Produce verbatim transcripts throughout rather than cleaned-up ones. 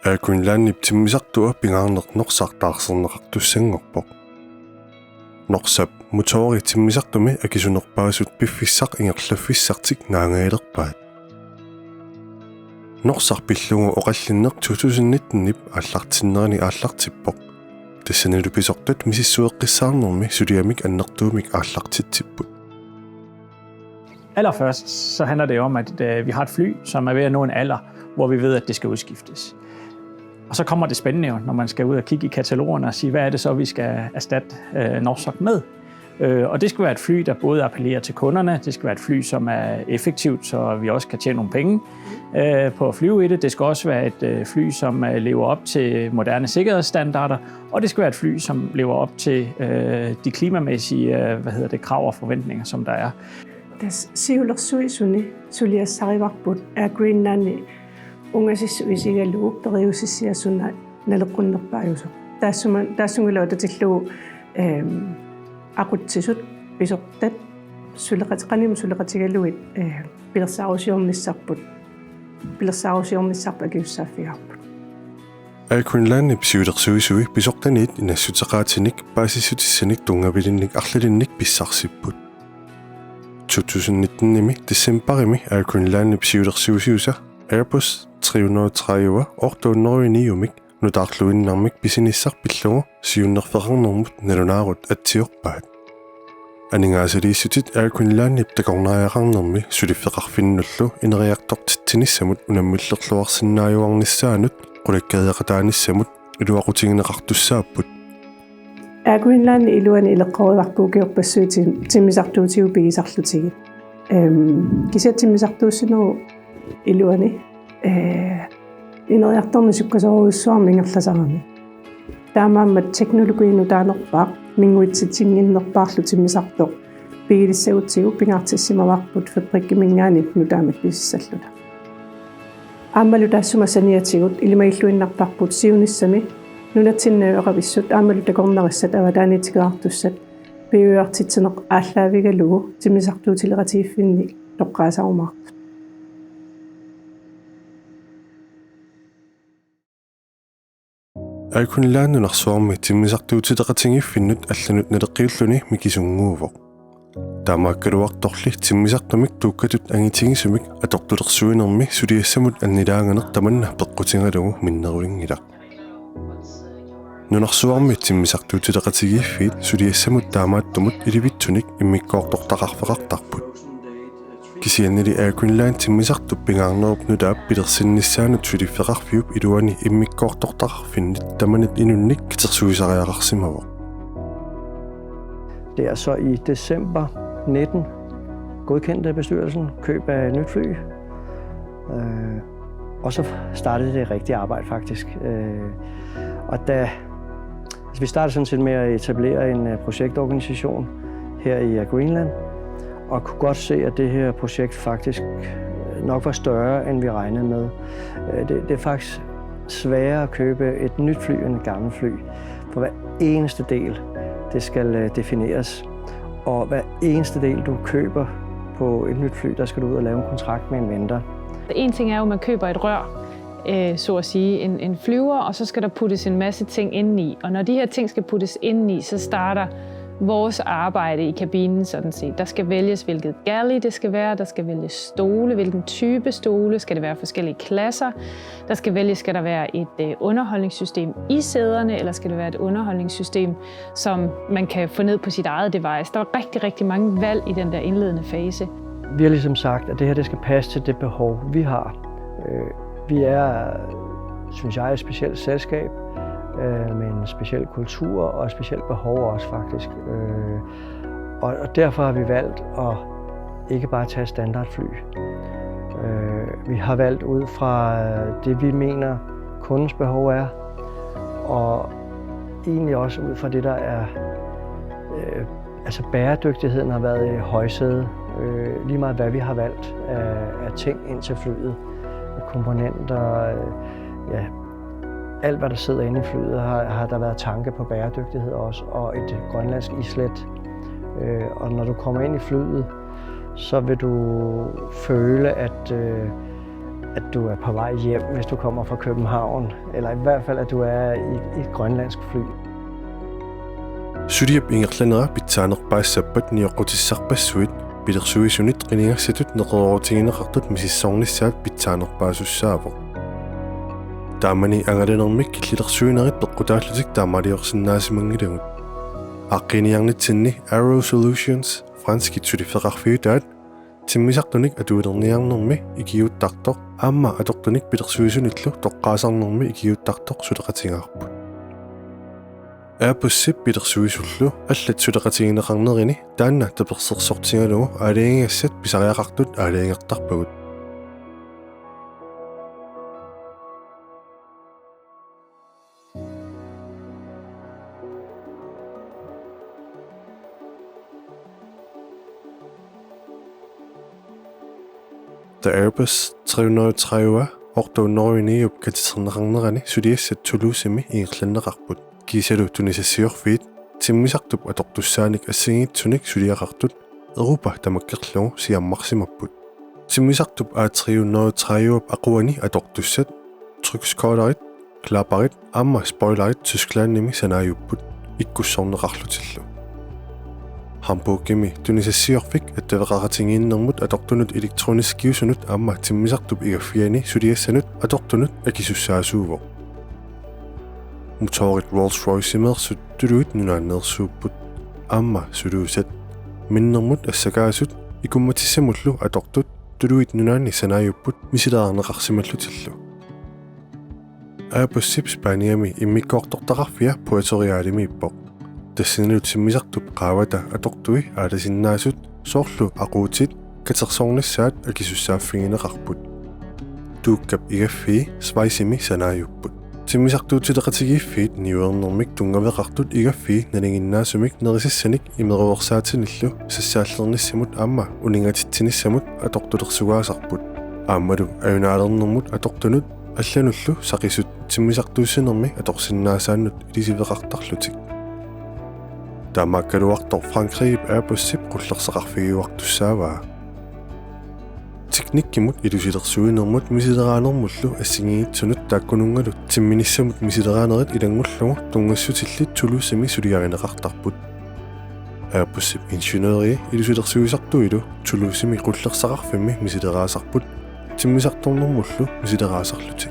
Air Greenlandip timmisartua pingaarneq Norsaq taarserneqartussanngorpoq. Norsap motori timmisartumi akisunerpaasut piffissaq ingerlaffissartik naangajalerpaat. Norsaq pillugu oqallinneq to tusind nitten-ip aallartinnerani aallartippoq. Tassanilu pisortat misissueqqissaarnermi suliamik annertuumik aallartitsipput. Allerførst så handler det jo om, at øh, vi har et fly, som er ved at nå en alder, hvor vi ved, at det skal udskiftes. Og så kommer det spændende jo, når man skal ud og kigge i katalogerne og sige, hvad er det så, vi skal erstatte øh, Norsaq med? Øh, og det skal være et fly, der både appellerer til kunderne, det skal være et fly, som er effektivt, så vi også kan tjene nogle penge øh, på at flyve i det. Det skal også være et øh, fly, som øh, lever op til moderne sikkerhedsstandarder, og det skal være et fly, som lever op til øh, de klimamæssige øh, hvad hedder det, krav og forventninger, som der er. Tassa siulersuisuni suliassarivarput Air Greenlandi ungasissut isigalugu periusissiasuna naleqqunnerpaajusoq. Taassuma, taassungalu atatillugu ehm, aqutsisut pisortat suleqat-, qanimut suleqatigalugit eh, pilersaarusiornissarput, pilersaarusiornissarput akisussaaffigaarput. Air Greenlandip siulersuisui pisortaniit inassuteqaatinik paasissutissanik tunngavilinnik arlalinnik pissarsipput. To tusind nitten-imi decembarimi Air Greenlandip siulersuisuisa Airbus tre hundrede og tredive otte hundrede ni-umik nutaarluinnarmik pisinissaq pillugu siunnerfeqarnermut nalunaarut atsiorpaat. Aningaasaliissutit Air Greenlandip takornariaqarnermi suliffeqarfinnullu ineriartortitsinissamut unammillerluarsinnaajuarnissaanut qulakkeeriaqataanissamut iluaqutigineqartussaapput. Air Greenlandip iluani ileqqorivarput ukiorpassuit tim-, timmisartuutigut pigisarlutigit. Ehm, kisianni timmisartuussinerup iluani eh, ineriartorneq sukkasoorujussuarmik ingerlasarami. Taamaammat teknologi nutaanerpaaq minguitsitsinginnerpaarlu timmisartoq pigilissagutsigu pingaartissimavarput fabrikkiminngaanniit nutaamik pisissalluta. Aammalu taassuma saniatigut ilimagilluinnarparput siunissami nunatsinni najugaqavissut aammalu takornarissat avataaniit tikeraartussat piujuartitsineq aallaavigalugu timmisartuutileqatigiiffinni toqqaasarumaartut. Air Greenland nunarsuarmi timmisartuutileqatigiiffinnut allanut naleqqiulluni mikisunnguuvoq. Taamaakkaluartorli timmisartumik tuukkatut angitigisumik atortulersuinermi suliassamut annilaanganeq tamanna peqqutigalugu minneruinngilaq. Nunarsuarmi timmisartuutileqatigiiffiit suliassamut taamaattumut ilivitsunik immikkoortortaqarfeqartarput. Kisiannili Air Greenland timmisartup pingaarnerup nutaap pilersinnissaanut suliffeqarfiup iluani immikkoortortaqarfinnit tamanit inunnik katersuisariaqarsimavoq. Det er så i december nitten godkendt af bestyrelsen, køb af et nyt fly. Øh, og så startede det rigtige arbejde faktisk. Øh, og da, altså vi startede sådan set med at etablere en øh, projektorganisation her i Air Greenland, og kunne godt se, at det her projekt faktisk nok var større, end vi regnede med. Øh, Det, det er faktisk sværere at købe et nyt fly end et gammelt fly. For hver eneste del, det skal øh, defineres. Og hver eneste del, du køber på et nyt fly, der skal du ud og lave en kontrakt med en vendor. En ting er jo, at man køber et rør, øh, så at sige, en, en flyver, og så skal der puttes en masse ting indeni. Og når de her ting skal puttes indeni, så starter vores arbejde i kabinen sådan set. Der skal vælges, hvilket galley det skal være, der skal vælges stole, hvilken type stole, skal det være forskellige klasser, der skal vælges, skal der være et øh, underholdningssystem i sæderne, eller skal det være et underholdningssystem, som man kan få ned på sit eget device. Der var rigtig, rigtig mange valg i den der indledende fase. Vi har ligesom sagt, at det her det skal passe til det behov, vi har. Øh, vi er, synes jeg, et specielt selskab øh, med en speciel kultur og et specielt behov også faktisk. Øh, og, og derfor har vi valgt at ikke bare tage et standardfly. Øh, vi har valgt ud fra øh, det, vi mener, kundens behov er, og egentlig også ud fra det, der er øh, altså bæredygtigheden har været i højsædet. Øh, lige meget hvad vi har valgt af, af ting ind til flyet, af komponenter, øh, ja, alt hvad der sidder inde i flyet, har, har der været tanke på bæredygtighed også, og et grønlandsk islet. Øh, og når du kommer ind i flyet, så vil du føle, at øh, at du er på vej hjem, hvis du kommer fra København, eller i hvert fald, at du er i et grønlandsk fly. Suliap ingerlanera pitsaanerpaassappat nioqqutissarpassuit pilersuisunit qinigassatut neqeroorutigineqartut misissornissaat pitsaanerpaasussaavoq. Taamani angalanermik killilersuinerit peqqutaallutik taamaaliorsinnaasimanngilagut. Aaqqiiniarnitsinni Arrow Solutions, franskit suliffeqarfiutaat, timmisartunik atuilerniarnermi ikiuuttartoq aamma atortunik pilersuisunillu toqqaasarnermi ikiuuttartoq suleqatigaarput. Airbusip pilersuisullu allat suleqatigineqarnerini taanna tapersersortigalugu aalajangigassat pisariaqartut aalajangertarpagut. Da Airbus tre hundrede og tredive orto noriniup katiterneqarnerani suliassat Toulousemi ingerlanneqarput. Kiisalu tunisassiorfiit timmisartup atortussaanik assigiitsunik suliaqartut Europa tamakkerlugu siammarsimapput. Timmisartup A tre hundrede og tredive aquani atortussat, trykskøjterit, klapperit aamma spoilerit Tysklandimi sanaajupput ikkussorneqarlutillu. Hamburgimi tunisassiorfik attaveqaqatigiinnermut atortunut elektroniskiusunut aamma timmisartup igaffiani suliassanut atortunut akisussaasuuvoq. Motorit Rolls-Roycemeersut tuluit nunaanneersuupput. Aamma suluusat minnermut assakaasut ikummatissamullu atortut tuluit nunaanni sanaajupput misilerarneqarsimallutillu. Airbusip Spaniami immikkoortortaqarfia Puerto Realimiippoq. Tassanilu timmisartup qaavata atortui aalasinnaasut soorlu aquutit katersornissaat akisussaaffigineqarput. Tuukkap igaffii Schweizimi sanaajupput. Timmisartuutileqatigiiffiit niuernermik tunngaveqartut igaffii nalinginnaasumik nerisassanik imeruersaatinillu sassaallernissamut aamma uninngatitsinissamut atortulersugaasarput. Aammalu ajunaalernermut atortunut allanullu saqisut timmisartuussinermi atorsinnaasaannut ilisiveqartarlutik. Taamaakkaluartoq Frankrigip Airbusip qullersaqarfigiuartussaavaa. Teknikkimut ilusilersuinermut misileraanermullu assigiinngitsunut taakkununngalu timminissamut misileraanerit ilanngullugu tunngassutillit Toulousemi suliarineqartarput. Airbusip ingeniørii ilusilersuisartuilu Toulousemi qullersaqarfimmi misileraasarput timmisartornermullu misileraasarlutik.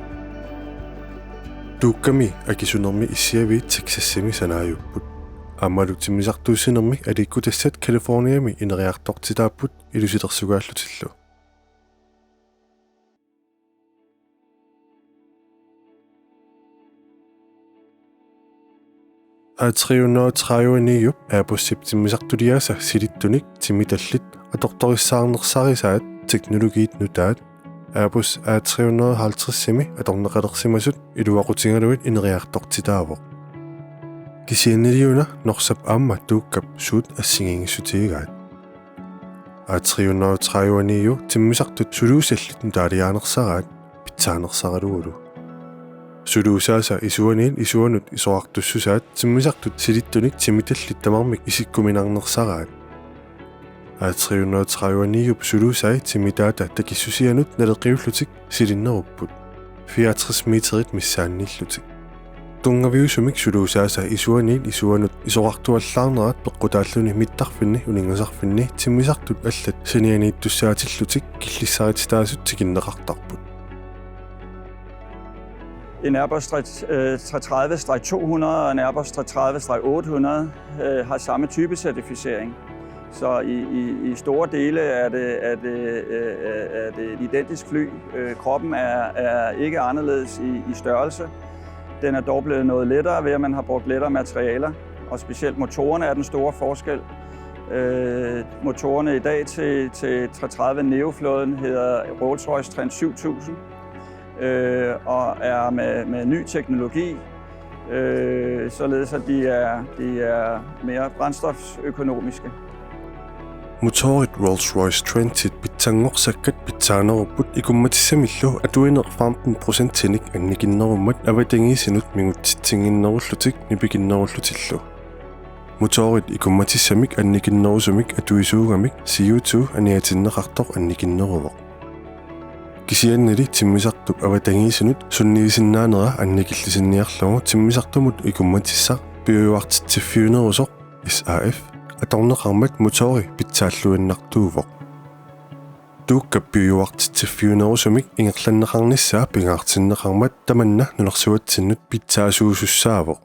Tuukkami akisunermi issiaviit Texasimi sanaajupput. Aammalu timmisartuussinermi aliikkutassat Californiami ineriartortitaapput ilusilersugaallutillu. A tre hundrede og tredive niup Airbusip timmisartuliaasa silittunik timitallit atortorissaarnersarisaat teknologiit nutaat Airbus A tre hundrede og halvtredsimi atorneqalersimasut iluaqutigalugit ineriartortitaavoq. Kisianniliuna Norsap aamma Tuukkap suut assigiinngissutigigaat. A tre hundrede og tredive niu timmisartut suluusallit nutaaliaanersaraat pitsaanersaralugulu. Suluusaasa isuaniit isuanut isorartussusaat timmisartut silittunik timitallit tamarmik isikkuminarnersaraat. A tre hundrede og tredive niup suluusai timitaata takissusianut naleqqiullutik silinnerupput, fireogtres meterit missaanniillutik. Tunngaviusumik suluusaasa isuaniit isuanut isorartuallaarnerat peqqutaalluni mittarfinni uninngasarfinni timmisartut allat sanianiittussaatillutik killissarititaasut tikinneqartarput. En Airbus tre-, øh, tre tredive streg to hundrede og en Airbus tre tredive streg otte hundrede, øh, har samme typecertificering. Så i, i, i store dele er det, er det, øh, er det et identisk fly. Øh, kroppen er, er ikke anderledes i, i størrelse. Den er dog blevet noget lettere ved, at man har brugt lettere materialer, og specielt motorerne er den store forskel. Øh, motorerne i dag til, til tre tredive neo-flåden hedder Rolls-Royce Trent syv tusind, øh, og er med, med ny teknologi, øh, således at de er, de er mere brændstoføkonomiske. Motorit Rolls-Royce Trentit pitsanngorsakkat pitsaanerupput ikummatissamillu atuineq femten procentinik annikinnerummat avatangiisinut mingutsitsinnginnerullutik nipikinnerullutillu. Motorit ikummatissamik annikinnerusumik atuisuugamik C O to aniatinneqartoq annikinneruvoq. Kisiannili timmisartup avatangiisinut sunniisinnaanera annikillisinniarlugu timmisartumut ikummatissaq piujuartitsiffiunerusoq S A F atorneqarmat motori pitsaalluinnartuuvoq. Tuukkap piujuartitsiffiunerusumik ingerlanneqarnissaa pingaartinneqarmat tamanna nunarsuatsinnut pitsaasuusussaavoq.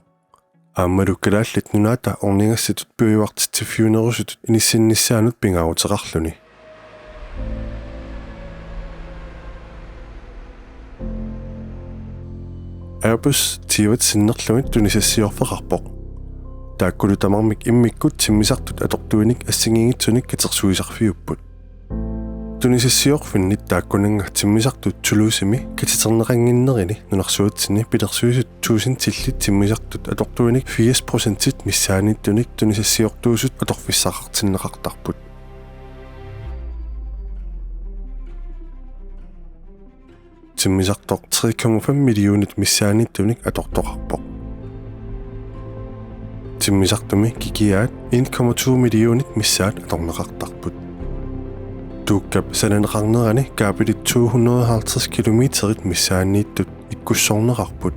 Aammalu Kalaallit Nunaata ornigassatut piujuartitsiffiunerusutut inissinnissaanut pingaaruteqarluni. Airbus tyvet sinnerlugit tunisassiorfeqarpoq. Taakkulu tamarmik immikkut timmisartut atortuinik assigiinngitsunik katersuisarfiupput. Tunisassiorfinnit taakkunannga timmisartut Toulousemi katiterneqannginnerini nunarsuatsinni pilersuisut tuusintillit timmisartut atortuinik firs procentit missaanniittunik tunisassiortuusut atorfissaqartinneqartarput. Timmisartoq tre komma fem millionit missaanniittunik atortoqarpoq. Timmisartumi kikiaat en komma to millionit missaat atorneqartarput. Tuukkap sananeqarnerani kaabilit to hundrede og halvtreds kilometerit missaanniittut ikkussorneqarput.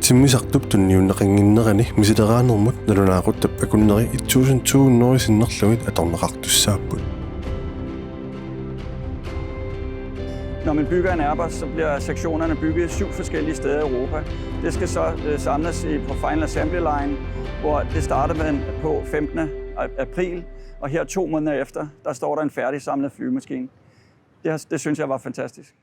Timmisartup tunniunneqannginnerani misileraanermut nalunaaquttap akunneri et tusind to hundrede sinnerlugit atorneqartussaapput. Når man bygger en Airbus, så bliver sektionerne bygget syv forskellige steder i Europa. Det skal så øh, samles i, på Final Assembly Line, hvor det starter man på femtende april, og her to måneder efter, der står der en færdigsamlet flyvemaskine. Det, har- det synes jeg var fantastisk.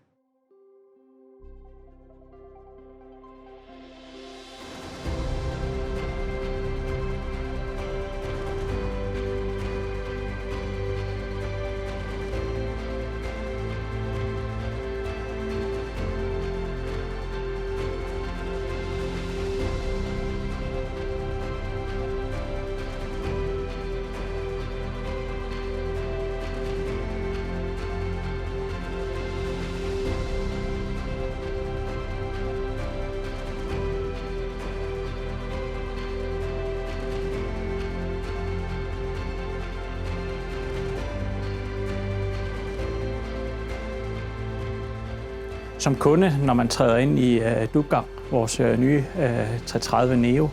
Som kunde, når man træder ind i øh, Dukgang, vores øh, nye øh, tre tredive Neo,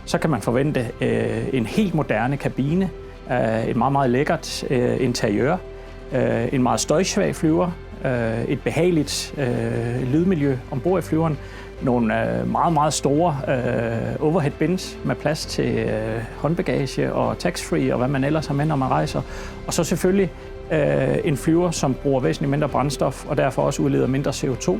så kan man forvente øh, en helt moderne kabine, øh, et meget, meget lækkert øh, interiør, øh, en meget støjsvag flyver, øh, et behageligt øh, lydmiljø ombord i flyveren, nogle øh, meget, meget store øh, overhead bins med plads til øh, håndbagage og tax-free og hvad man ellers har med, når man rejser. Og så selvfølgelig øh, en flyver, som bruger væsentligt mindre brændstof og derfor også udleder mindre C O to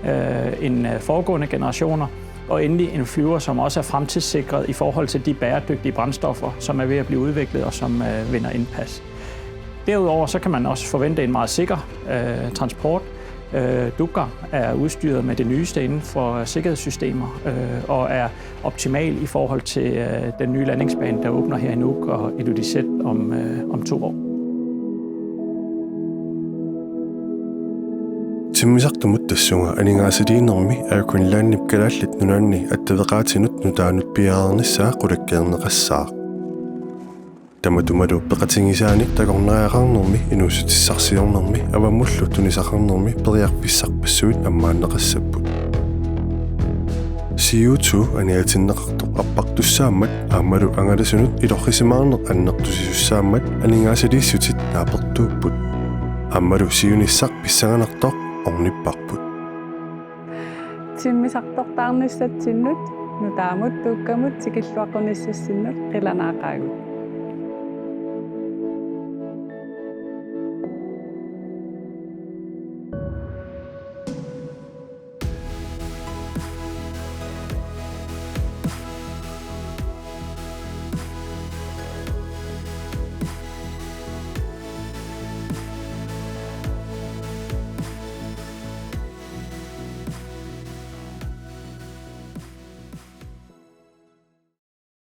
øh, end øh, foregående generationer. Og endelig en flyver, som også er fremtidssikret i forhold til de bæredygtige brændstoffer, som er ved at blive udviklet og som øh, vinder indpas. Derudover så kan man også forvente en meget sikker øh, transport. Øh, Dukgang er udstyret med det nyeste inden for sikkerhedssystemer øh, og er optimal i forhold til øh, den nye landingsbane, der åbner her i Nuuk og Ilulissat om, øh, om to år. Timmisartumut tassunga aningaasaliinermi Air Greenlandip Kalaallit Nunaanni attaveqaatinut nutaanut piareernissaa qulakkeerneqassaaq. Tamatumalu peqatigisaanik takornariaqarnermi inuussutissarsiornermi avammullu tunisaqarnermi periarfissarpassuit ammaanneqassapput. C O to aniatinneqartoq appartussaammat aammalu angalasunut ilorrisimaarneq annertusisussaammat aningaasaliissutit naapertuupput. Aammalu siunissaq pissanganartoq ornipparput. Timmisartortaarnissatsinnut, nutaamut Dukkamut tikilluaqqunissatsinnut qilanaaqaagut.